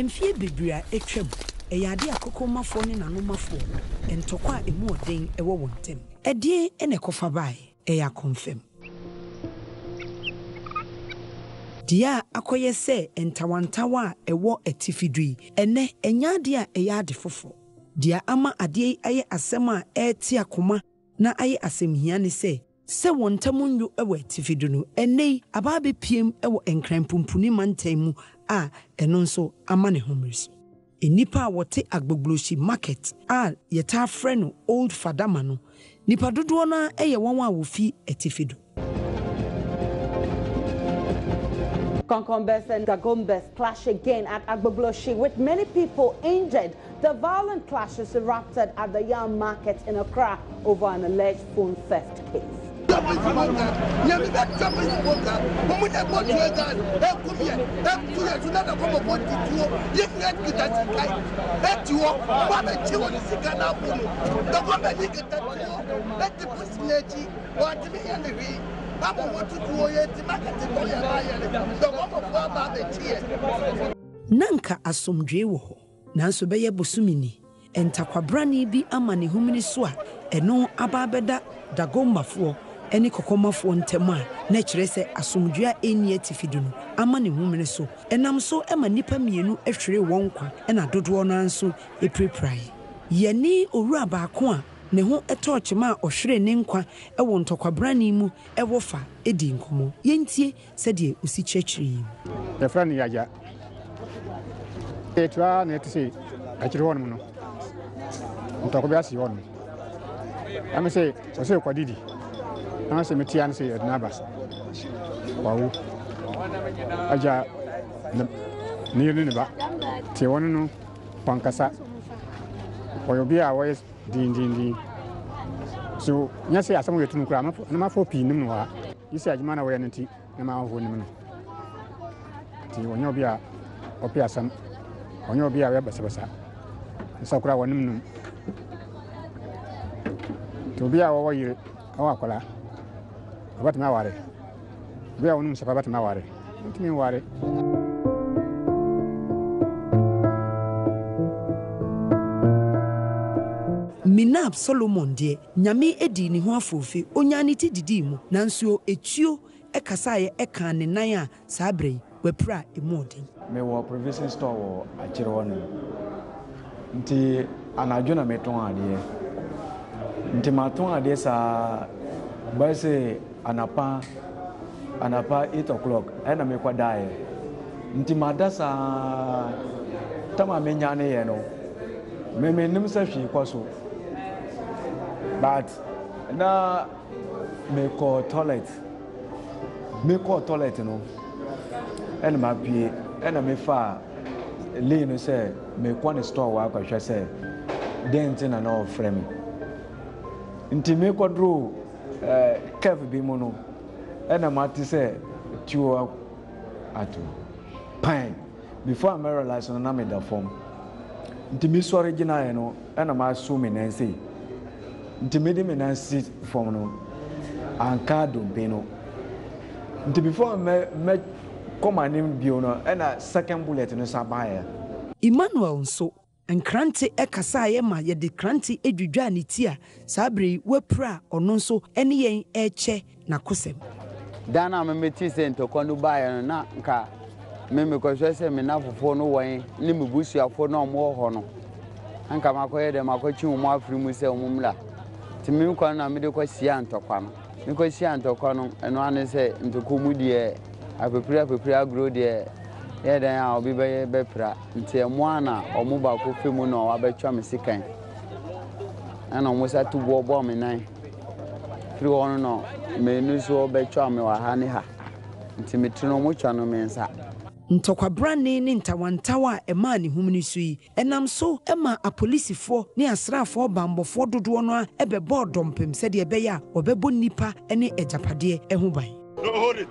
Mfeɛ bebree a atwam, ɛyɛ adeɛ a Kokommafoɔ ne Nanomafoɔ ntɔkwa a ɛmu ɔden wɔ wɔn ntam. Ɛdeɛn na ɛkɔfa baeɛ? Ɛyɛ akɔmfɛm. Deɛ a akɔyɛ sɛ ntawantawa a ɛwɔ atifi do yi, ɛnnɛ, ɛnyɛ adeɛ a ɛyɛ ade foforɔ. Deɛ ama adeɛ yi ayɛ asɛm a ɛrete akoma na ayɛ asɛmhia ne sɛ, sɛ wɔn ntam nnwo wɔ atifi do no, ɛnnɛ yi aba abɛpiem wɔ Nkran Pumpuni mantam mu a ɛno nso ama ne ho mmere so. Nnipa a wɔte Agbogbloshie Market a yɛtaa frɛ no Old Fadama no, nnipa dodoɔ no ara yɛ wɔn a wɔfi atifi do. Konkombas and Dagombas clash again at Agbogbloshie with many people injured. The violent clashes erupted at the Yam Market in Accra over an alleged phone theft case. Na anka asomdwoe wɔ hɔ. Nanso bɛyɛ bosome ni, ntakwabrane bi ama ne homene so a ɛno aba abɛda Dagombafoɔ ne Kɔkɔmafoɔ ntam a na ɛkyerɛ sɛ asomdwoeɛ a ɛnni atifi do no ama ne homene so. Ɛnam so ma nnipa mmienu hweree wɔn nkwa na dodoɔ no ara nso pirapiraeɛ. Yɛne owura baako a ne ho tɔɔ kyema a ɔhweree ne nkwa wɔ ntɔkwabrane mu wɔ fa dii nkɔmmɔ. Yɛntie sɛdeɛ ɔsi kyerɛkyerɛ yi mu. Yɛfrɛ no Yagya. Yɛtu ara na yɛte sɛ akyiri hɔnom no, ntɔkwa bi asi hɔnom. Ɛme sɛ ɔsɛ kɔdidi. Na sɛ metia no sɛ yɛde no aba. Wawu. Agya ne yere ne ne ba. Te wɔn no wɔnkasa. Wɔyɛ obi a wɔyɛ dindindin. So nyɛ sɛ asɛm yɛ tunu koraa, anamafo pii nim no wɔ ha. Gye sɛ adwuma na wɔyɛ no nti na ma ahɔhoɔ nim no. Nti ɔnyɛ obi a ɔpɛ asɛm, ɔnyɛ obi a ɔyɛ basabasa. Nsa koraa wɔnim nom. Nti obi a ɔwɔ yere, ɔwɔ akwadaa, ɔbɛtumi aware. Obi a ɔnom nsa pa bɛtumi aware. Ɔntumi nware. Minab Solomon deɛ, Nyame dii ne ho afoofe, onyaa ne ti didii mu, nanso etuo kasaeɛ kaa ne nan a saa berɛ yi, wapira a emu ɔden. Me wɔ provision store wɔ akyire hɔ nom nti anadwo na me tɔn adeɛ nti ma tɔn adeɛ saa bɛyɛ sɛ anapa anapa 8 o'clock ɛna me kɔ daeɛ nti ma da saa tam a me nyane yɛ no me me nim sɛ hwee kɔ so. But na mekɔ toilet mekɔɔ toilet no ɛna mapue ɛna mefaa lane no sɛ mekɔ ne store hɔ akɔhwɛ sɛ dɛn nti na na ɔfrɛ me nti mekɔduru ɛɛ curve bi mu no ɛna mate sɛ tuo ato pan. Before a mɛ realise no na meda fam. Nti me sɔre gyinaeɛ no ɛna maso me nan sei. Nti mede me nan si fam no anka dompe no. Nti before mɛ mɛ kɔ m'anim bio no ɛna second bullet no san baeɛ. Emmanuel nso, Nkrante kasaeɛ ma yɛde krante dwidwaa ne ti a saa berɛ yi wapira a ɔno nso ne yɛn rekyɛ n'akosɛm. Da no a me metee sɛ ntɔkwa no baeɛ no, na nka me mekɔhwɛ sɛ me nafofoɔ no wɔ he ne me busuafoɔ no a wɔwɔ hɔ no. Na nka makɔyɛ dɛ makɔtwe wɔn afiri mu sɛ wɔn mmra. Nti me kwan na mede kɔhyia ntɔkwa no. Mekɔhyia ntɔkwa no, ɛno ara ne sɛ ntɔkwa mu deɛ apepire apepire agorɔ deɛ yɛ dɛn a obi bɛyɛ bɛpira. Nti ɛmo ara na wɔn baako fɛ mu na wabɛtwa me sekan. Ɛna wɔn sa tu boɔ bɔɔ me nan. Firi hɔ no na mmienu nso bɛtwa me wɔ ha ne ha. Nti me tiri no wɔtwa no me nsa. Ntɔkwabrane ne ntawantawa a ɛmaa ne homene so yi, ɛnam so maa apolisifoɔ ne asraafoɔ bammɔfoɔ dodoɔ no ara bɛbɔɔ dɔmpem sɛdeɛ ɛbɛyɛ a wɔbɛbɔ nnipa ne agyapadeɛ ho ban. No, hold it.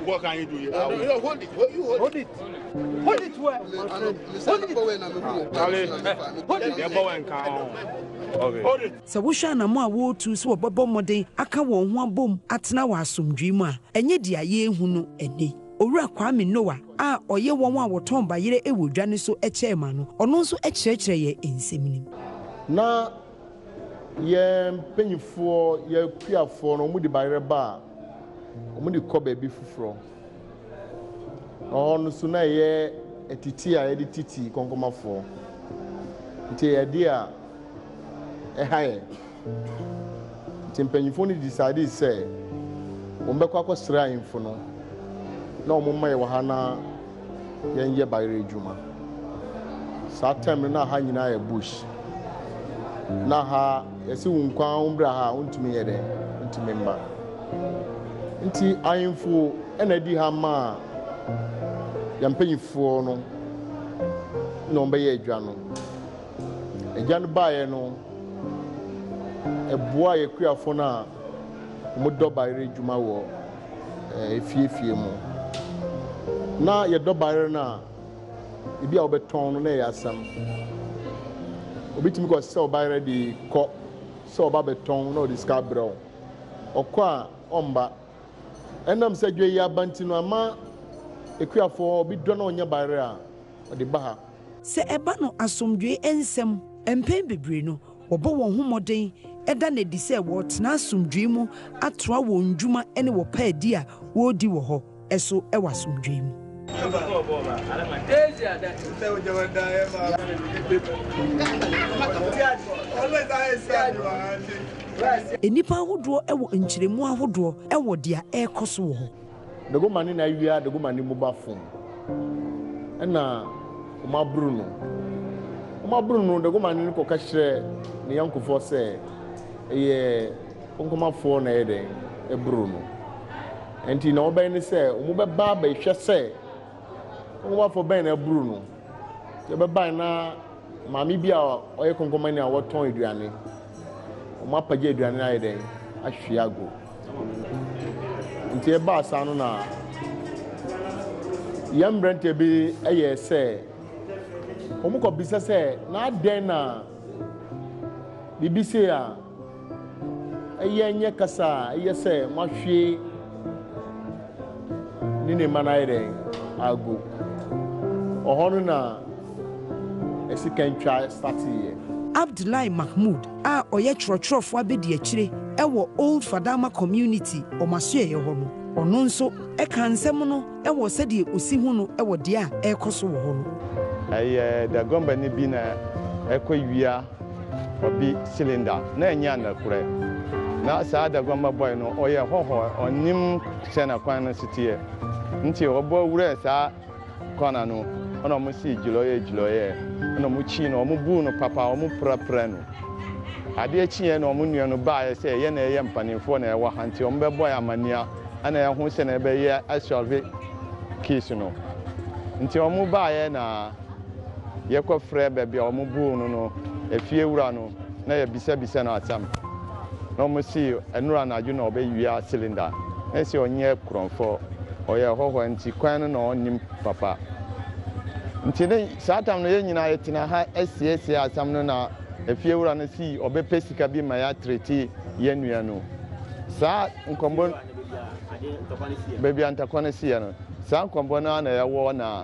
What can you do here? No, hold it. You hold it. Hold it well. Hold it. Hold it. Hold it. Sɛ wohwɛ anammɔn a wɔretu sɛ wɔbɛbɔ mmɔden aka wɔn ho abom atena wɔ asomdwoe mu a, ɛnyɛ deɛ yɛrehu no ɛnnɛ yi. Owura Kwame Noah a ɔyɛ wɔn a wɔtɔn bayerɛ wɔ dwa no so chairman no, ɔno nso kyerɛkyerɛ yɛn nsɛm no mu. Na yɛn mpanyinfoɔ, yɛn akuafoɔ no, wɔde bayerɛ ba a, wɔde kɔ baabi foforɔ. Na hɔ no nso na ɛyɛ atiti a yɛde titi kɔnkɔmafoɔ. Nti ɛyɛ adeɛ a ɛha yɛn. Nti mpanyinfoɔ no decide sɛ wɔbɛkɔ akɔsrɛ ahemfo no na wɔn mma yɛ wɔ ha na yɛnyɛ bayerɛ adwuma. Saa time no na ha nyinaa yɛ bush. Na ha yɛsi wo nkwa wo mbra ha a wontumi yɛ dɛn wontumi mma. Nti ahemfo ɛna adi ha maa yɛn mpanyinfoɔ no na wɔn bɛyɛ adwa no. Agya no baeɛ no, ɛboaa yɛn akuafoɔ no a wɔdɔ bayerɛ adwuma wɔ efiefie mu. Na yɛdɔ bayerɛ no a, ebi a wobɛtɔn no na ɛyɛ asɛm. Obi tumi kɔsɛw bayerɛ de kɔ sɛ ɔba bɛtɔn na ɔde sika abrɛ wo. Ɔkɔ a, ɔmba. Ɛnam sɛ dwa yi aba nti no, ama akuafoɔ obi dɔ na ɔnya bayerɛ a, ɔde ba ha. Sɛ ɛba no asomdwoe nsɛm mpɛn bebree no, wɔbɔ wɔn ho mmɔden da no adi sɛ wɔretena asomdwoe mu atoa wɔn nnwuma ne wɔ paadi a wɔredi wɔ hɔ so wɔ asomdwoe mu. Nnipa ahodoɔ wɔ nkyerɛmu ahodoɔ wɔ deɛ ɛrekɔ so wɔ hɔ. Dagomani na awia Dagomani mobile phone ɛna wɔn aboro no. Wɔn aboro no Dagomani no kɔka kyerɛ ne yɔnkofoɔ sɛ ɛyɛ Konkomafoɔ na ɛyɛ dɛn ɛboro no. Ɛnti na wɔbɛyɛ ne sɛ wɔn bɛba abɛhwɛ sɛ Konkomafoɔ bɛn na ɛboro no. Nti ɛbɛbae na maame bi a ɔyɛ Konkomani a wɔtɔn aduane, wɔn apagya aduane no ayɛ dɛn ahwie agu. Nti ɛbaa saa no na yɛn mmeranteɛ bi yɛɛ sɛ wɔkɔbisa sɛ na adɛn na biribi sei a ɛyɛ nyɛ kasa a ɛyɛ sɛ moahwie ne ne mma no ayɛ dɛn agu. Ɔhɔ no na ɛsikantwa starteeɛ. Abdullahi Mahmood a ɔyɛ twerɛtwerɛfoɔ abadiakyire wɔ Old Fadama Community wɔn asoɛeɛ hɔ no, ɔno nso kaa nsɛm no wɔ sɛdeɛ ɔsi hu no wɔ deɛ a ɛrekɔ so wɔ hɔ no. Ɛyɛ Dagombani bi na ɛkɔ wia ɔbi cylinder na ɛnyɛ anakorɛ. Na saa Dagomba boy no ɔyɛ hɔhɔ ɔnim sɛna kwan no siteɛ nti ɔbɔ wurɛɛ saa Kɔna no ɛna ɔmo sii gyilɔyɛ gyilɔyɛ ɛna ɔmo kyii no ɔmo buu no papa ɔmo pra pra no adeɛ kyiiɛ na ɔmo nua no baeɛ sɛ yɛ na yɛyɛ mpaninfoɔ na yɛwɔ ha nti ɔmo bɛbɔ yɛ amania ɛna yɛho sɛnea yɛbɛyɛ asɔlve case no nti ɔmo baeɛ na yɛkɔ frɛ baabi a ɔmo buu no no efie wura no na yɛbisa bisa no asɛm na ɔmo se ɛnora anadwo na ɔbɛ wia cylinder na ɛse ɔnyɛ korɔnfɔ ɔyɛ hɔhɔ nti kwan no na ɔnnim papa nti ne saa tam no yɛn nyinaa yɛtena ha asiesie asɛm no na efie wura no si ɔbɛpɛ sika bi ma yɛatrete yɛn nua no saa nkɔmbɔ baabi a ntakwa no siiɛ no saa nkɔmbɔ no ara na yɛwɔ na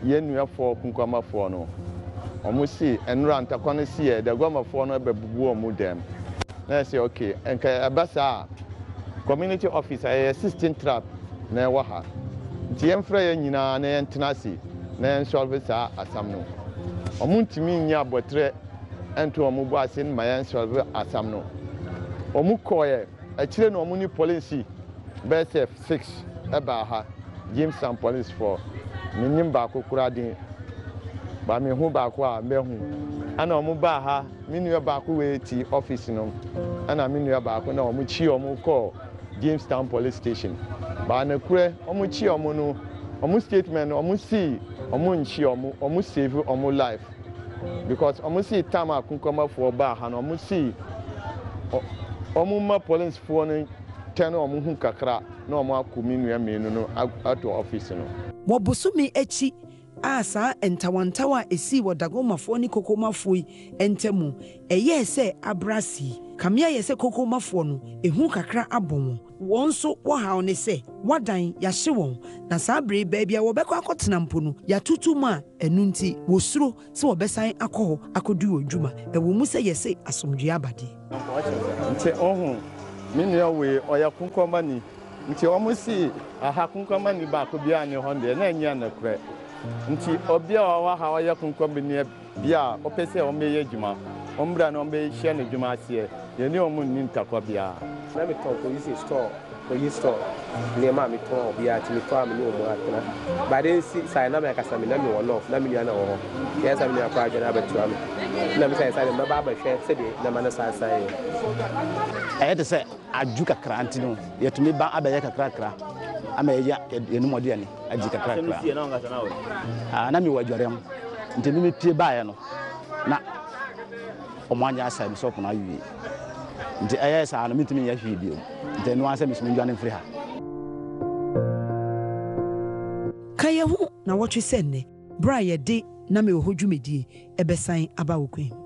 Yɛn nuafoɔ Kunkuamafoɔ no, wɔn se nnora ntakwa no siiɛ, Daguamafoɔ no bɛbubu wɔn dɛm. Na yɛse ok, nka ɛba saa a, community office a yɛyɛ 16 trap na ɛwɔ ha, nti yɛmfrɛ yɛn nyinaa na yɛntena ase na yɛn solve saa asam no. Wɔn ntumi nnya abɔterɛ nto wɔn bo ase ma yɛn solve asam no. Wɔn kɔɔɛ, akyire no wɔn ne polisi bɛyɛ sɛ 6 baa ha. Jamestown polisfoɔ, mennim baako koraa din, but mehu baako a mɛhu. Ɛna wɔn baa ha, me nua baako wei te office no, ɛna me nua baako na wɔn kyi wɔn kɔɔ Jamestown police station. But nokorɛ, wɔn kyi wɔn no, wɔn statement no, wɔn si wɔn nkyi wɔn, wɔn save wɔn life. Because wɔn si time a Kunkuamafoɔ baa ha no, wɔn si wɔn ma policefoɔ no tɛn wɔn ho kakra. na wɔn ako me nua mienu no ato office no. Wɔ bosome akyi a saa ntawantawa a esii wɔ Dagomafoɔ ne Kokomafoɔ yi ntamu ɛyɛɛ sɛ abrɛ ase yi, kame ayɛ sɛ Kokomafoɔ no ehu kakra abɔ wɔn. Wɔn nso wɔ haw ne sɛ wɔadan, yɛahye wɔn, na saa bere yi baabi a wɔbɛkɔ akɔtena mpo no, yɛatutu mu a ɛno nti wɔsuro sɛ wɔbɛsan akɔ hɔ akɔdi wɔn dwuma, ɛwɔ mu sɛ yɛse asomdwoeɛ aba deɛ. Nti ohu, me nua wei ɔyɛ konkonmani, nti wɔn si aha konkonmani baako biara nni hɔ deɛ, na ɛnyɛ nokorɛ. Nti obi a ɔwɔ ha ɔyɛ konkonmani bi a ɔpɛ sɛ ɔmmɛyɛ adwuma, ɔmmra na ɔmmɛhyɛ n'adwuma aseɛ, yɛne wɔn nni ntakwa biara. Na metɔn provision store, provision store nneɛma a metɔn a obiara tumi tɔ a me ne wɔn atena. But nsi saa na me ankasa me na mewɔ North na me nua na wɔ hɔ. Nti ɛyɛ sɛ me nua koraa adwene abɛtoa me. Na me sɛ ɛsɛ sɛ mɛba abɛhwɛ sɛdeɛ nneɛma no san san yɛ. Ɛyɛ te sɛ adwo kakra nti no yɛtumi ba abɛyɛ kakrakra ama yɛanya yɛn aduane adi kakrakra. Ah, na mewɔ adwareɛ ho nti me mepie baeɛ no na wɔn anyɛ asɛe me sɔpo no awie nti ɛyɛɛ saa no mentumi nyɛ hwee bio nti ɛno ara sɛ mesome ndwane mfiri ha. Ka yɛn ho nawɔtwe sɛ nnɛ, berɛ a yɛde Na Mewɔ Hɔ dwumadie ɛbɛsan aba wo kwan mu.